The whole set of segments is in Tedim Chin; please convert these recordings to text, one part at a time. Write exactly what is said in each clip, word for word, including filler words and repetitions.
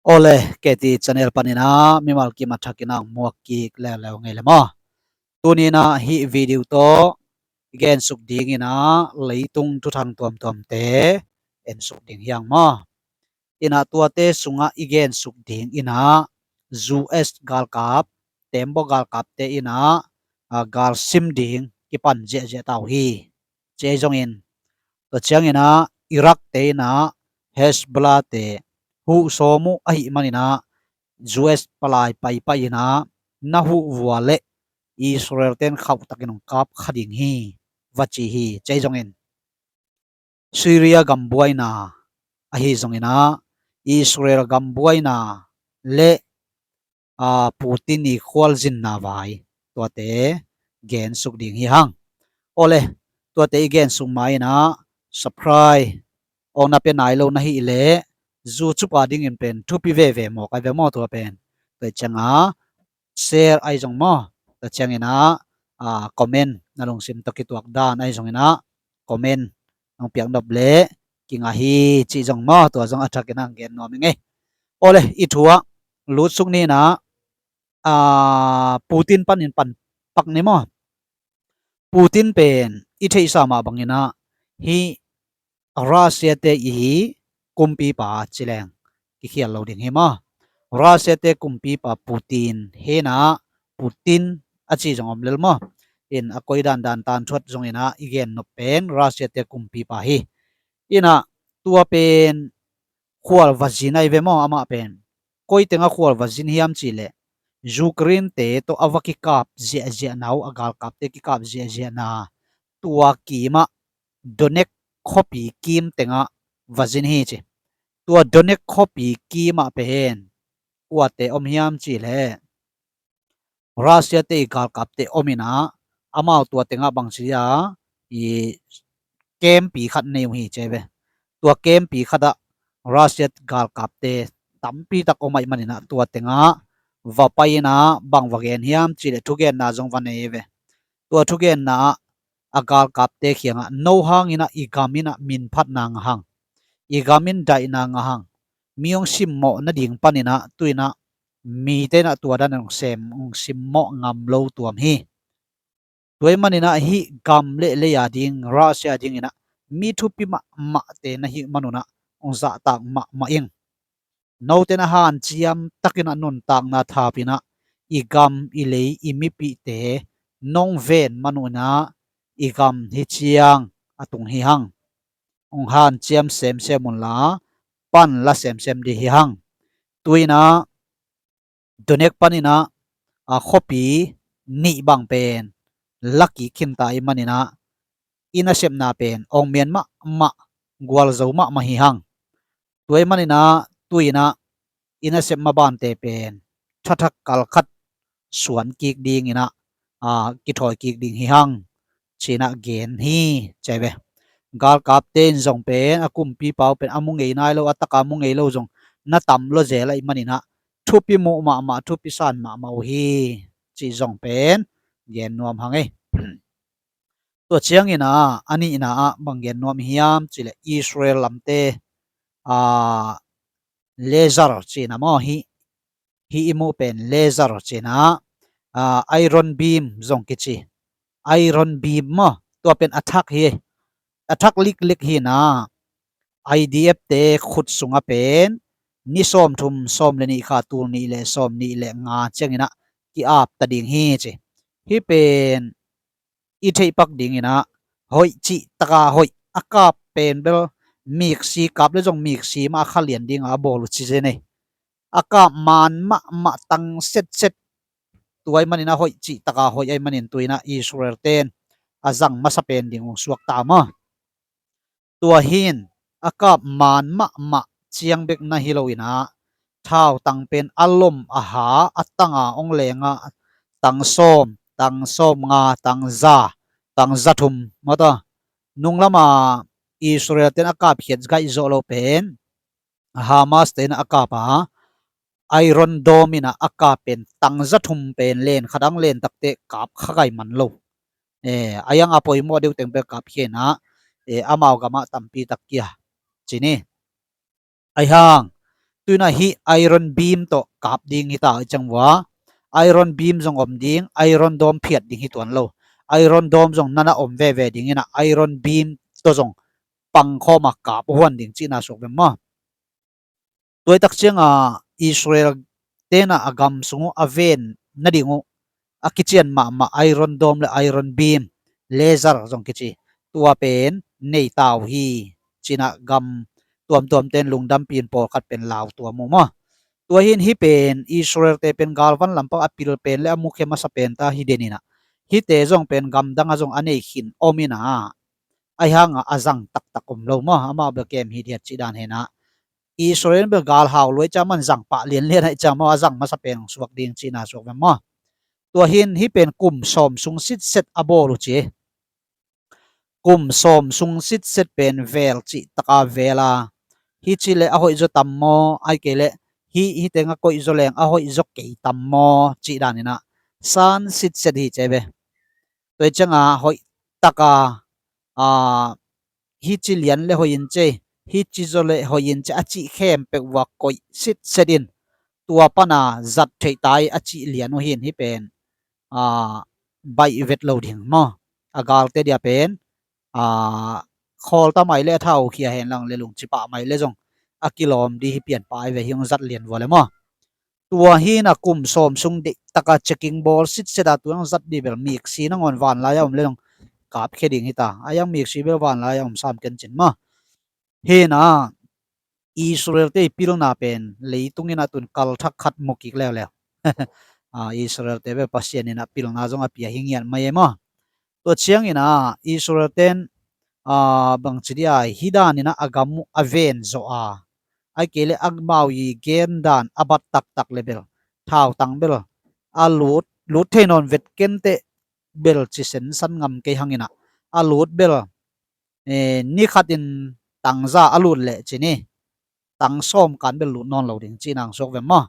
Awle, K T channel panin ah mimal kim a thakin ah muak kik leuleu ngei le maw. Tuni in ah hih video tawh i gensuk dingin ah leitung thuthang tuamtuamte ensuk ding hi hang maw. In ah tuate sungah i gensuk dingin ah U S galkap, tembaw galkapte in ah, a, galsim ding kipan ziahziah ta uh hi. Ci ahi zongin, tua ciangin ah Iraq te in ah Hezbollah te huh sawm uh ahih manin ah U S palai paipai in ah na huh vua leh Israel ten khauh takin hong kap kha ding hi, va ci hi. Ci ahi zongin Syria gam buaina ahi zongin ah Israel gam buaina le, a, Putin i khualzinna vai tuate gensuk ding hi hang. Awle, tuate i gensuk ma in ah subscribe awng na pia nai lo na hih leh YouTube a dingin pen thupi veve mawk ai ve maw tua pen. Tua ciang a share ahi zong maw, tua ciangin ah, a, comment na lungsim tawh kituak dan ahi zongin ah comment nong piak nop leh kinga hi cih zong maw, tua zong a thakin ah gen nuam ing ei. Awle, i thu ah lutsuk ni in ah, a, Putin panin pan pak ni maw. Putin pen i theihsa mah bangin ah hih Russia te i kumpipa ci leng kikhial lo ding hi maw. Russia te kumpipa Putin hi in ah, Putin a ci zong om lel maw. In a koi dandan tan thuat zongin ah i gen nop pen Russia te kumpipa hi. In ah tua pen khual va zin ai ve maw amah pen. Koi tengah khual va zin hiam cih leh Ukraine te tawh a va kikap ziahziahna uh, a galkapte kikap ziahziahna tua kimah Donetsk khuapi kim tengah va zin hi ci. Tua Donetsk khuapi kimah pen kuate om hiam cih leh Russia te i galkapte om in ah, amau tua tengah bangci a i camp pi khat nei uh hi ci ai ve. Tua camp pi khat ah Russia galkapte tampi tak om ahih manin ah tua tengah va pai in ah bang va gen hiam cih leh thugenna zong va nei ai ve. Tua thugenna ah a galkapte kiangah no hangin ah i gam in ah minphatna ngah hang, i gam in daihna ngah hang, mi hong simmawh nading panin ah tu in ah mite in ah tua dan hong sem, hong simmawh ngam lo tuam hi. Tua ahih manin ah hih gam le lei a ding, Russia dingin ah mi thupi mahmahte na hih manun ah hong zahtak mahmah ing. Note in ah hanciam takin ah nuntakna thap in ah i gam, i lei, i mipihte nong ven manun ah i gam hih ciang a tung hi hang. Hong hanciam semsem unla pan la semsem dih hi hang. Tu in ah Donetsk panin ah, a, khuapi nih bang pen la kik khinta ahih manin ah i nasepna pen hong mian mahmah, gualzo mahmah hi hang. Tua ahih manin ah tu in ah i nasep mabante pen thathak kalkhat suan kik dingin ah, a, kithawi kik ding hi hang ci in ah gen hi ci ai ve. Galkapte in zong pen a kumpipa uh pen a mu ngei nai lo, a taka mu ngei lo zong na tam lua zel ahih manin ah thupi muh mahmah, thupi san mahmah uh hi cih zong pen gen nuam hang ei. Tua ciangin ah a nihna ah bang gen nuam hiam cih leh Israel lamte, a, laser ci in ah maw, hih, hih i muh pen laser ci in ah, a, iron beam zong kici. Iron beam maw, tua pen a thak hi, a thak liklik hi in ah I D F te khut sungah pen ni sawmthum, sawm le nih kha, tul nih le sawmnih le nga ciangin ah ki-ap ta ding hi ci. Hih pen i theih pak dingin ah hoih cih taka hoih, a kap pen bel miksi kap le zong miksi mah a kha lian dingah a bawl uh ci zen ei. A kap man mahmah, tang setset, tua ahih manin ah hoih cih taka hoih ahih manin tu in ah Israel ten a zang masa pen ding hong suak ta maw. Tua hi in a kap man mahmah ciang bek na hi lo in ah thautang pen a lom a ha, a tanga hong leng ah tang sawm, tang sawm nga, tang za, tang za thum maw ta. Nung lama Israel ten a kap khiat gaih zawh lo pen Hamas te in ah a kap a, Iron Dome in ah a kap pen tang za thum pen len khat ang len takteh kap kha gai man lo. Eh, a yang a poimawh deuh teng pen kap khia in ah, eh, amau gamah tampi tak kia ci ni. Ahi hang Tuinah hih Iron Beam tawh kap ding hita i ciang vua, Iron Beam zong om ding, Iron Dome phiat ding hi tuan lo. Iron Dome zong nana om veve ding inah Iron Beam tawh zong pangkhawm a kap huan ding cihna suak vem maw? Tuaitak cianga Israel tenah a gam sung uh a ven nading uh a kician mahmah Iron Dome le Iron Beam, laser zong kici, tua pen nei tau hi cinah gam tuamtuam ten lungdampi in pawlkhat pen lau tuam uh maw? Tua hin hih pen Israel te pen galvan lampang a pil pen le a mukhe masa pen ta hi den inah hihte zong pen gamdang a zong a nei khin om inah ahi hanga a zang taktak om lo maw? Amau bel kem hithiat cih dan henah Israel bel galhau luai ca man zang pah lianlian ahi ca maw? A zang masa pen suak ding cihna suak vem maw? Tua hin hih pen kum sawm sung sitset a bawl uh ci. Kum sawm sung sitset pen vel cih taka vel a, hih ci le a hoih zaw tam maw? Ai kei le hih hih teng a koih zaw leng a hoih zaw kei tam maw? Cih dan inah san sitset hi ce ve. Tua hi cianga hoih taka, a, hih ci lian le hoih in ce, hih ci zaw le hoih in ce a cih khempeuh vua koih sitset in tua pana zat theih tai a cih lian uh hin hih pen, a, baih vet lo ding maw? A galte dia pen, a, khawlta mai le a thau khia hen lang le lungci pah mai le zong a kilawm di hi pian pai ve hi hong zat lian vua le maw? Tua hinah kum sawm sung deihtaka checking bawl sitset a tuang zat di bel miksi nangawn vanlai a om le zong kapkhia ding hita. A yang miksi bel vanlai a om sam kencin maw? Hinah Israel te i pilna pen leitung inah tun kalthak khat mu kik leuleu. A, Israel te bel Pasian inah pilna zong a pia hi ngiat mai e maw? Tua cianginah Israel ten, a, bangci dia hi daninah a gam uh a ven zawh a, ai kei le amau i gen dan a bat taktak le bel thautang bel a lut, lut thei nawn vet kenteh bel ci sensan ngam kei hanginah a lut bel, e, ni khatin tangza a lut leh ci ni tang sawm kan bel lut nawn lo ding cih nang suak vem maw?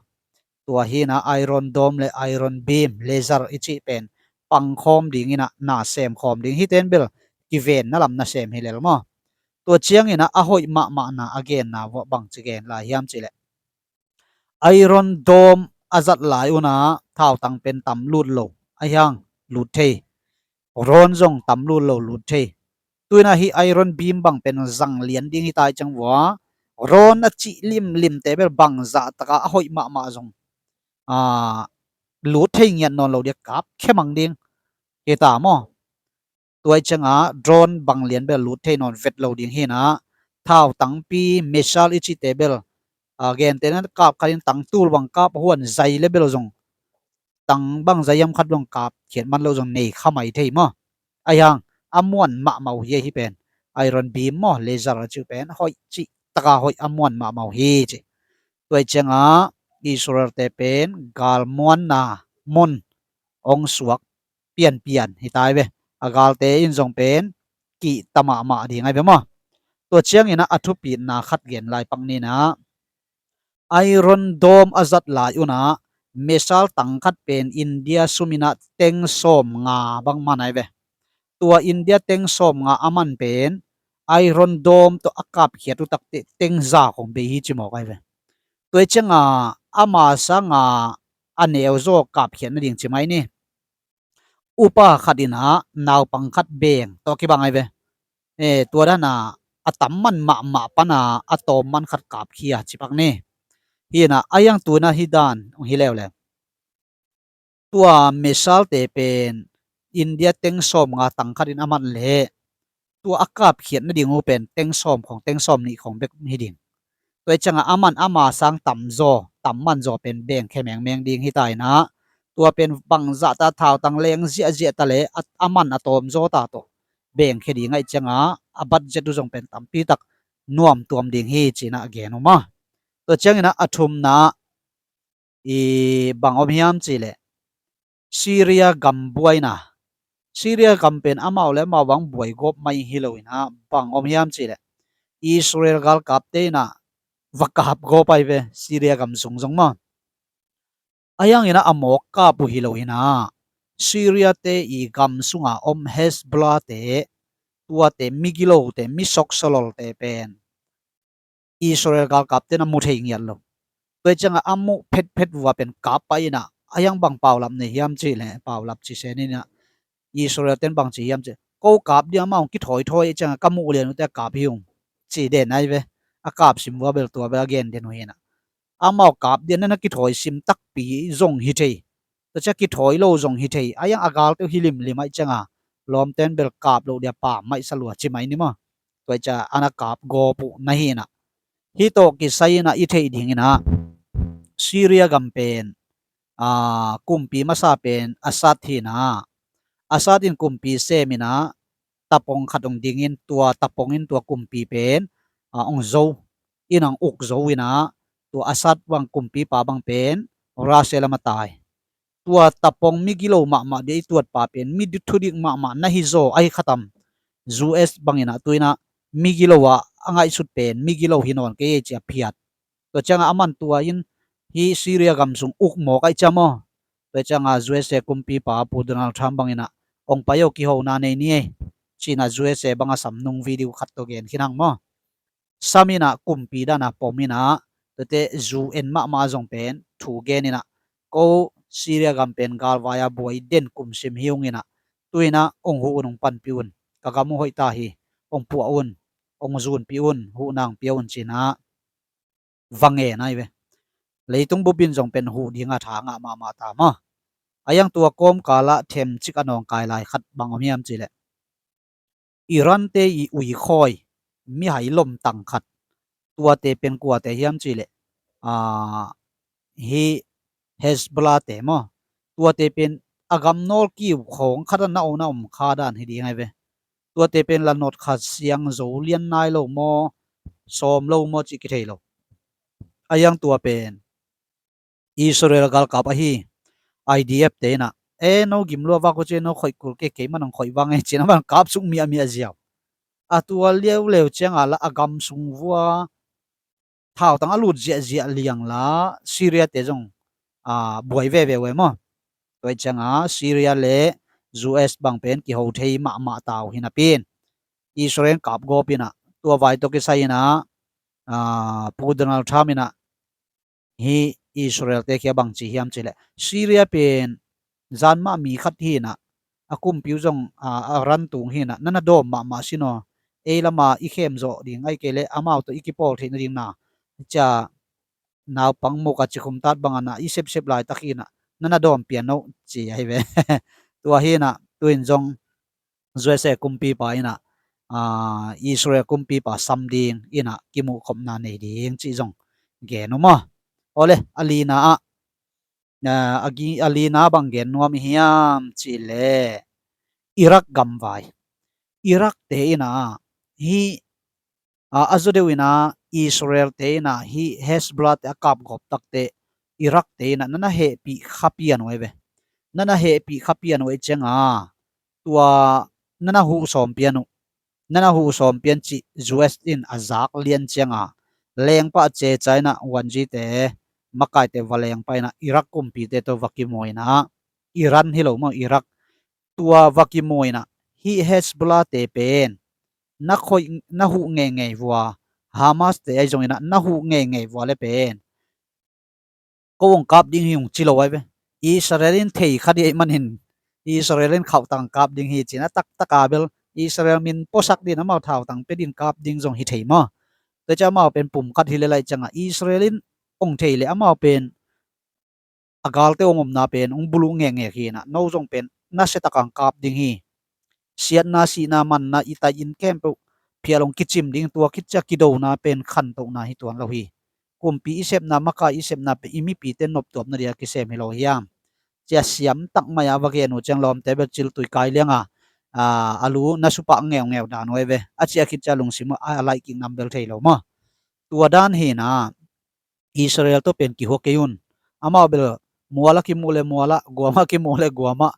Tua hinah Iron Dome le Iron Beam, laser i cih pen pangkhawm dinginah na semkhawm ding hiten bel kivenna lam na sem hi lel maw? Tua cianginah a hoih mahmahna a genna vuah bangci gen lai hiam cihleh Iron Dome a zat lai unah thautang pen tam lut lo, ahi hang lut thei. Ron zong tam lut lo lut thei. Tuinah hih Iron Beam bang pen zang lian ding hita i ciang vua, ron a cih limlimte bel bangzah taka a hoih mahmah zong, a, lut thei ngiat nawn lo dia kapkhia mang ding hita maw? Tua i cianga drone bang lian bel lut thei nawn vet lo ding hinah thautangpi missile i cihte bel, a, gentehna kap khatin tang tul bang kap huan zai le bel zong tang bang zai hiam khat bang kapkhiat man lo zong nei kha mai thei maw? Ahi hang a muan mahmah uh hi, ahi pen Iron Beam maw, laser a cih uh pen hoih cih taka hoih a muan mahmah uh hi ci. Tua i cianga Israel te pen galmuanna mun ong suak pianpian hi tai ve. A galte in zong pen kihta mahmah ding ai ve maw? Tua cianginah a thupitna khat gen lai pak ninah Iron Dome a zat lai unah missile tang khat pen India suminah teng sawm nga bang man ai ve. Tua India teng sawm nga a man pen Iron Dome tawh a kapkhiat uh takte teng za khong bei hi cimawk ai ve. Tua i cianga ama sanga a neu zaw kapkhiat nading ci mai ni. Upa khat inah naupang khat beng tawh kibang ai ve. E, tua dana a tam man mahmah pana a tawm man khat kapkhia cipak ni. Hinah a yang tuna hi dan hi leuleu. Tua missile te pen India teng sawm nga tang khatin a man leh tua a kapkhiat nading uh pen teng sawm khong teng sawm nih khong bek hi ding. Tua i cianga a man ama sang tam zaw tam man zaw pen bengkhe mengmeng ding hita inah tua pen bangzah ta thautang leng ziahziah ta le a, a man a tawm zaw ta tawh bengkhe ding ahi cianga a budget uh zong pen tampitak nuamtuam ding hi cinah gen uh maw? Tua cianginah a thumna i bang om hiam cihleh Syria gam buaina. Syria gam pen amau le amau bang buai gawp mai hi lo inah bang om hiam cihleh Israel galkapte inah va kap gawp ai ve Syria gam sung zong maw? A yanginah a mawk kap uh hi lo inah Syria te i gam sunga om Hezbollah te, tuate migilote, misoksolol te pen Israel galkapte na mu thei ngiat lo. Tua ciangah a muh phetphet vua pen kap pah inah, a hiang bang paulap nei hiam cih leh, paulap ci sen inah, Israel ten bang ci hiam cih, ko kap ding, amah hong kithawi thawi ciangah ka muh lian uh teh a kap hi ung, ci den ahi ve. A kap sim vua bel tua bel a gen den uh hi inah, amau kap ding na na kithawi sim takpi zong hi thei, tua ciah kithawi lo zong hi thei, a hiang a galte uh hi limlim ahi ciangah lawmten bel kap loh dia pam maih sa lua ci mai ni maw. Tua ciah a na kap gawp uh na hi inah, hih tawh kisai inah i theih ding inah Syria gam pen, aa, kumpi masa pen Assad hi inah, Assad in kumpi sem inah tapong khat hong dingin, tua tapong in tua kumpi pen, aa, hong zo inah, hong uk zo inah, tua Assad bang kumpipa bang pen Russia lam a tai. Tua tapong migilo mahmah dia i tuatpa pen mi thudik mahmah na hi zaw ahi khatam. U S bang inah tu inah migilo ah a ngaihsut pen migilo hi nawn kei ei ci a phiat. Tua ciangah aman tua in hih Syria gam sung uk mawk ahi ciam aw. Tua ciangah U S A kumpipa Pu Donald Trump bang inah, hong pai aw, kihona nei ni ei, ci inah U S A bang a sam nung video khat tawh gen khin hang maw. Sam inah kumpi dan a pom inah, tuate U N mahmah zong pen thu gen inah, ko Syria gam pen galvai a buai den kum sim hi ung inah, tu inah hong huh un, hong panpih un, ka gam uh hoih ta hi, hong puah un, hong zunpih un, huhna hong pia un ci inah va ngen ahi ve. Leitung bup in zong pen huh ding a tha ngah mahmah ta maw. A hiang tua kawmkal ah themcik a nawngkai lai khat bang om hiam cih leh, Iran te i uikhawi, mihai lomtang khat, tuate pen kuate hiam cih leh, aa, hih Hezbollah te maw. Tuate pen a gam nawl kiu khawng khat a na om, na om kha dan hi ding ahi ve. Tuate pen la not khat siang zo lian nai lo maw, sawm lo maw cih kithei lo. A hiang tua pen Israel galkap ahi, I D F te inah, e, no gim lua vak uh ci, no khoih kul kei, kei man hong khoih vang e ci inah man kap suk miahmiah ziau. A tua leuleu ciangah la a gam sung vua thautang a lut ziahziah liang la Syria te zong, aa, buai veve uh e maw. Tua ciangah Syria le U S bang pen kiho thei mahmah ta uh hi napi in, Israel kap gawp inah, tua vai tawh kisai inah, aa, Pu Donald Trump inah hih Israel te kia bang ci hiam cih leh, Syria pen zan mah mi khat hi inah, a kumpi uh zong, aa, a ran tung hi inah, na na dawm mahmah sin aw. Ei lam a i khem zawh ding ahi kei leh amau tawh i kipawl theih nading na, ciah naupang muk a cikhum tat bang a na i sepsep laitak hi inah, na na dawm pian aw ci ahi ve. Tua hi inah tu in zong U S A kumpipa inah, aa, Israel kumpipa sam ding inah kimuhkhopna nei ding cih zong gen uh maw. Awle, a lina ah, aa, a gi-, a lina bang gen nuam i hiam cih leh, Iraq gamvai. Iraq te inah hih, aa, a zaw deuh inah Israel te inah hih Hezbollah te a kapgawp takteh Iraq te inah na na hehpih kha pian uh ahi ve. Na na hehpih kha pian uh ahi ciangah, tua na na huh sawm pian uh, na na huh sawm pian cih U S in a zak lian ciangah, lengpa a ceca inah wanzi te, makaite va lengpa inah Iraq kumpite tawh va kimu inah, Iran hi lo maw, Iraq, tua va kimu inah, hih Hezbollah te pen na khoih, na huh ngeingei vua, Hamas te ahi zong inah na huh ngeingei vua le pen ko hong kap ding hi hong ci lo ahi ve. Israel in thei kha dih ahih manin, Israel in khauhtang kap ding hi ci inah, taktak a bel Israel min puasak dih inah amau thautang pia dih in kap ding zong hi thei maw. Tua ciah amau pen pum khat hi le lai ciangah Israel in hong thei leh amau pen a galte hong omna pen hong buluh ngekngek hi inah, no zong pen nasia tak a hong kap ding hi. Siatna, sihna, manna, i tai inn khempeuh phial hong kicim ding, tua khit ciah kidona pen khantohna hi tuan lo hi. Kumpi i sepna, makai i sepna pen i mipite noptuapna dia kisem hi lo hiam? Ci a siam tak mai a va gen uh ciang lawmte bel ciltui kai liang a, aa, a lu na supah ngeungeu dan uh ahi ve. A ciah khit ciah lungsim uh a laih kik nam bel thei lo maw. Tua dan hi inah Israel tawh pen kihua kei un. Amau bel mual a kimuh le mual ah, guam a kimuh le guam ah,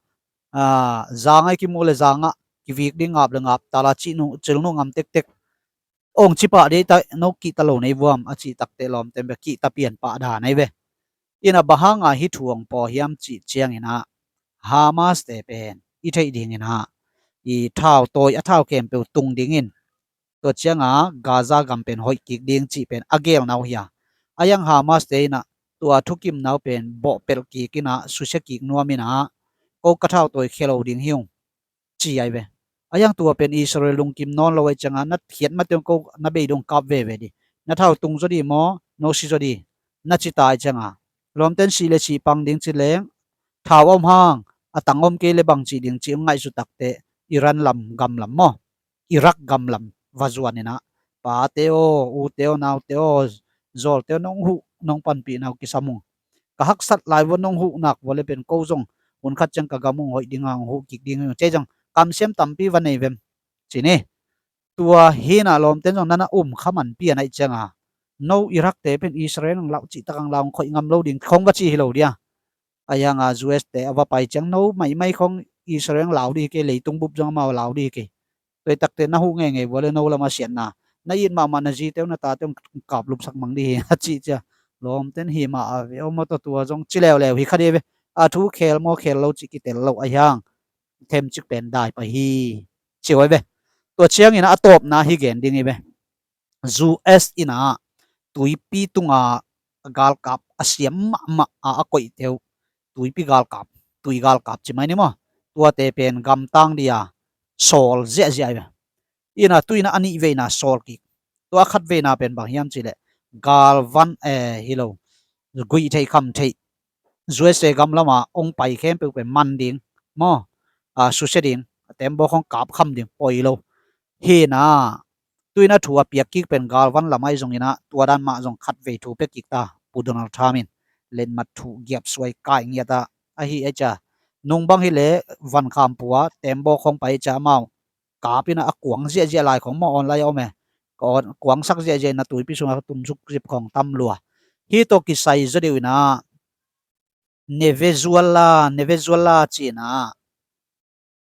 aa, zang a kimuh le zang ah, kivik ding ngap le ngap, tal a cih nu, cil nu ngam tektek. Ong ci pah dih ta, no kihta lo nei vuam a cih takteh lawmte bel kihta pian pah dan ahi ve. Inah bang hanga hih thu hong paw hiam cih ciang inah, Hamas te pen i theih ding inah, i thau tawi, a thau khempeuh tung ding in, tua ciangah Gaza gam pen hoih kik ding cih pen a gelna uh hi a. A hiang Hamas te inah tua thukimna uh pen bawhpelh kik in ah, susia kik nuam in ah, ko ka thau tawi khia lo ding hi ung, ci ai ve. A hiang tua pen Israel lungkim nawn lo ai cianga, na khiat mate ung ko na bei dong kap veve di. Na thau tung zaw di maw, no si zaw di, na ci ta ai cianga, lawmten sih le sih pang ding ci leng, thau om hang, a tang om kei le bang ci ding ci ung ngaihsut takte, Iran lam gam lam maw, Iraq gam lam va zuan in ah, pate aw, ute aw, naute aw, zawlte aw, nong huh nong panpihna uh kisam ung. Ka haksat lai vua nong huh nak vua le pen ko zong hun khat ciang ka gam ung hoih ding a hong huh kik ding hi ung, ci ai zong kamsiam tampi va nei vem, ci ni. Tua hi in ah lawmten zong nana um kha man pian ai cianga, no Iraq te pen Israel ang lau cih tak ang lau hong khoih ngam lo ding khong va ci hi lo dia. A hianga U S te a va pai ciang no maimai khong Israel ang lau di hi kei, leitung bup zong amau lau di hi kei. Tua hi takte na huh ngeingei vua le no lam a siatna, na it mahmah na zite uh na tate uh kap lupsak mang di hi a cih cia. Lawmten hi mah a ve aw maw, tua tua zong ci leuleu hi kha di ve. A thu khel maw khel lo cih kitel lo a hiang, themcik pen dai pai hi, ci uh ai ve. Tua ciangin a tawpna hi gen ding hi ve. U S in ah tuipi tunga galkap a siam mahmah a a koihte uh, tuipi galkap, tui galkap ci mai ni maw, tuate pen gamtang dia sawl ziahziah hi ve. In ah tu in ah a nih veina sawl kik. Tua a khat veina pen bang hiam cih leh galvan, eh, hi lo, guih theih kham theih, U S A gam lama hong pai khempeuh pen man ding maw, a, susia ding, a tembaw khong kap kham ding poi lo. Hi in ah tu in ah thu a piak kik pen galvan lam ai zong in ah tua dan mah zong khat vei thu pia kik ta, Pu Donald Trump in letmat thuh giap suai kai ngiat a, ahi ai cia. Nung bang hi leh van kham pua tembaw khong pai cia amau kap in ah a kuang ziahziah lai khong maw online a om e. Ka on, kuangsak ziahziah in ah tuipi sungah tunsuk zip khong tam lua. Hi tawh kisai zaw deuh in ah Venezuela, Venezuela ci in ah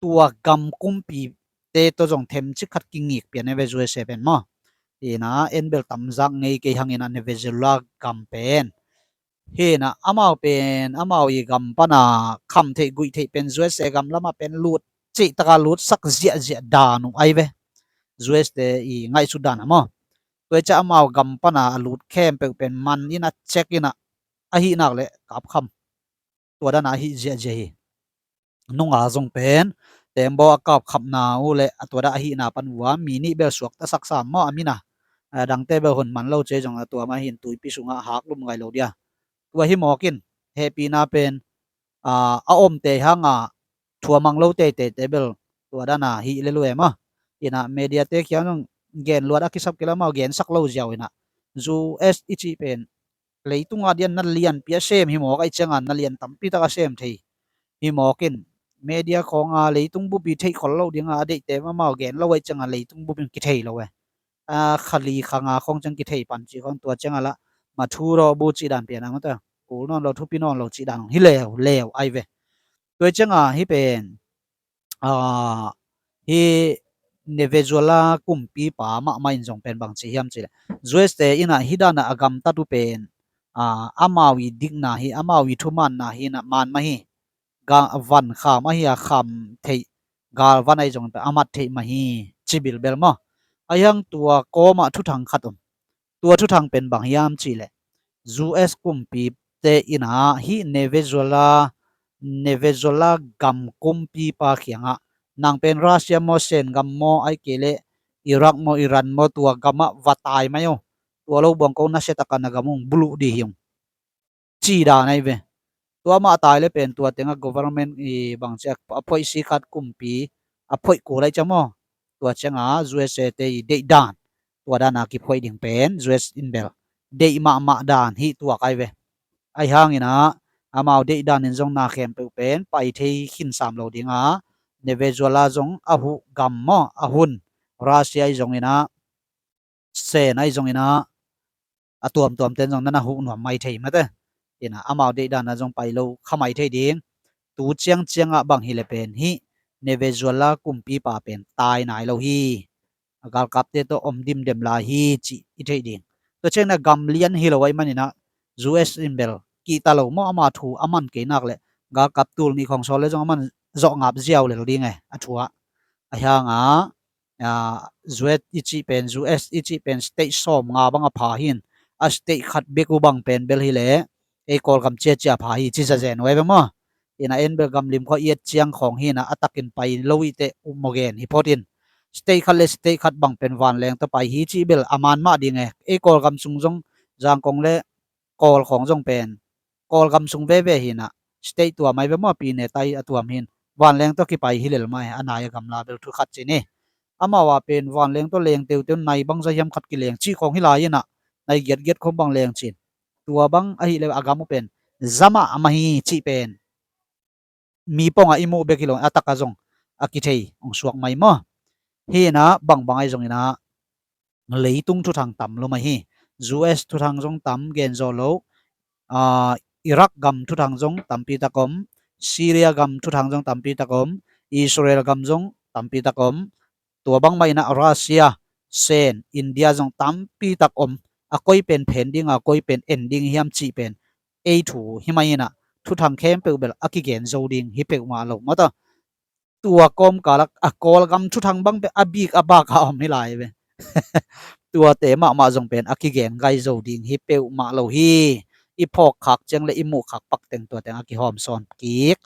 tua gam kumpite tawh zong themcik khat kingik pian e ve U S A pen maw. Hi in ah en bel tamzak ngei kei hang in ah Venezuela gam pen. Hi in ah amau pen, amau i gam pana kham theih guih theih pen U S A gam lama pen lut cih taka lutsak ziahziah dan uh ai ve. U S te i ngaihsut dan a maw. Tua hi cia amau gam pana a lut khempeuh pen man in ah check in ah ahi nak leh kap kham. Tua dan a ahi ziahziah hi. Nunga zong pen tembaw a kap khamna uh leh a tua dan ahihna pan uh a mi nih bel suakta saksa maw a min a, a dangte bel hun man lo ci zong a tua mah hi in tuipi sungah hak lum ngai lo dia. Tua hi mawk in hehpihna pen, a, a omte hanga thu a mang lo teitei te bel tua dan a hih le lu e maw. In ah media te kiang zong gen luat a kisap kila maw, gensak lo ziau in ah U S i cih pen leitung a dian na lianpi a sem hi mawk ai cianga na lian tampi taka sem thei hi mawk in media khong a leitung bup i theih khol lo ding a a deihte mahmah gen lo ai cianga leitung bup in kithei lo e. A, kha li kha nga khong ciang kithei pan cih khong tua cianga lah ma thu rawh bu cih dan pian a mata kul nawn lo thupi nawn lo cih dan hong hi leuleu ai ve. Tua cianga hi pen, a, hi Venezuela kumpipa mahmah in zong pen bang ci hiam cih leh U S te in ah hi dan a a gamtat uh pen, a, amau i dikna hi, amau i thumanna hi in ah man mah hi. Ga-, van kham ahi a kham theih galvan ahi zong pen a mat theih mah hi, ci bilbel maw. A hiang tua kawmah thuthang khat om. Tua thuthang pen bang hiam cih leh U S kumpite in ah hih Venezuela, Venezuela gam kumpipa kiangah nang pen Russia maw, Sen gam maw, ai kei leh Iraq maw, Iran maw, tua gamah va tai mai aw. Tua lo buang ko nasia taka na gam ung buluh di hi ung, ci dan ai ve. Tua mah tai le pen tua tengah government i bang cia a phoih si khat kumpi a phoih kul ai cia maw. Tua cianga U S A te i deih dan, tua dan a kiphoih ding pen U S in bel deih mahmah dan hi tuak ai ve. Ai hang in ah amau deih dan in zong na khempeuh pen pai thei khinsam lo ding a, Venezuela zong a huh gam maw, a hun Russia i zong in ah, Sen ahi zongin ah, a tuamtuam ten zong nana huh nuam mai thei mate. Ina amau deihdan ah zong pai lo kha mai thei ding. Tu ciangciang ah bang hileh pen hih Venezuela kumpipa pen tai nai lo hi. A galkapte tawh om dimdem lai hi cih i theih ding. Tua ciangin ah gam lian hi lo ahih manin ah U S in bel kihta lo maw, ama thu a man kei nak leh galkap tul nih khawng sawl leh zong a man zawh ngap ziau lel ding e a thu ah. A hiang ah, ah, U S i cih pen, U S i cih pen state sawmnga bang a pha hi in, a state khat bek uh bang pen bel hileh ei Kawlgam ciacia pha hi ci zazen uh ai ve maw? Ina en bel gamlim khua i et ciang khawng hi ina a takin pai lo i teh um maw gen hi phot in. State khat le state khat bang pen vanleng tawh pai hi cih bel a man mah ding e. Ei Kawlgam sung zong Zangkong le Kawl khawng zong pen Kawlgam sung veve hi ina state tuam ai ve maw, pi ne tai a tuam hin vanleng tawh kipai hi lel mah e, a nai a gamla bel thu khat ci ni. Amau a pen vanleng tawh leng teuteu nai bangza hiam khat kileng cih khawng hi lai ina nai giatgiat khawng bang leng cin. Tua bang ahih le a gam uh pen zama a mah hi cih pen mi pongah i muh bek hi lo a taka zong a kithei hong suak mai maw? Hi ina bangbang ai zong ina leitung thuthang tam lo mai hi. U S thuthang zong tam gen zaw lo. Aa, Iraq gam thuthang zong tampi tak om, Syria gam thuthang zong tampi tak om, Israel gam zong tampi tak om. Tua bang mah ina Russia, Sen, India zong tampi tak om. A koi pen phen ding a, koi pen en ding hiam cih pen ei thu hi mai ina thuthang khempeuh bel a kigen zo ding hi peuhmah lo maw ta. Tua kawmkal ah a Kawlgam thuthang bang pen a bik a bak a om hi lai ve. Tuate mahmah zong pen a kigen gai zo ding hi peuhmah lo hi. I phawk khak ciang le i muh khak pak teng tua teng a kihawm sawn kik